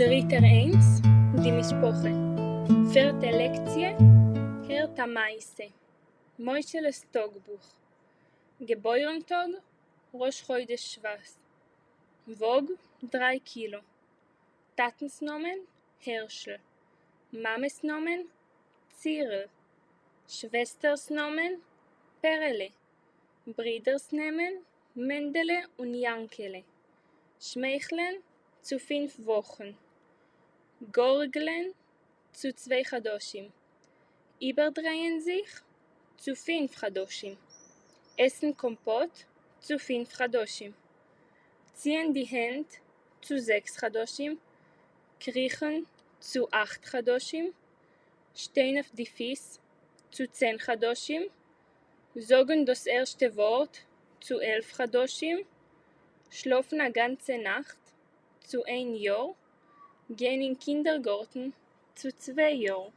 דריטער איינס, די משפּחה. פֿערטע לעקציע, הערט אַ מעשׂה. משהלעס טאָגבוך. געבוירן-טאָג, ראש-חודש שבֿט. וואָג, 3 קילאָ. טאַטנס נאָמען, הערשל. מאַמעס נאָמען, צירל. שוועסטערס נאָמען, פּערעלע. ברידערס נעמען, מענדעלע און יאַנקעלע. שמייכלען, צו 5 וואָכן. גאָרגלען, צו 2 חדשים. איבערדרייען זיך, צו 5 חדשים. עסן קאָמפּאָט, צו 5 חדשים. ציִען די הענט, צו 6 חדשים. קריכן, צו 8 חדשים. שטיין אויף די פֿיס, צו 10 חדשים. זאָגן דאָס ערשטע וואָרט, צו 11 חדשים. שלאָפֿן אַ גאַנצע נאַכט, צו 1 יאָר. גיין אין קינדערגאָרטן, צו 2 יאָר.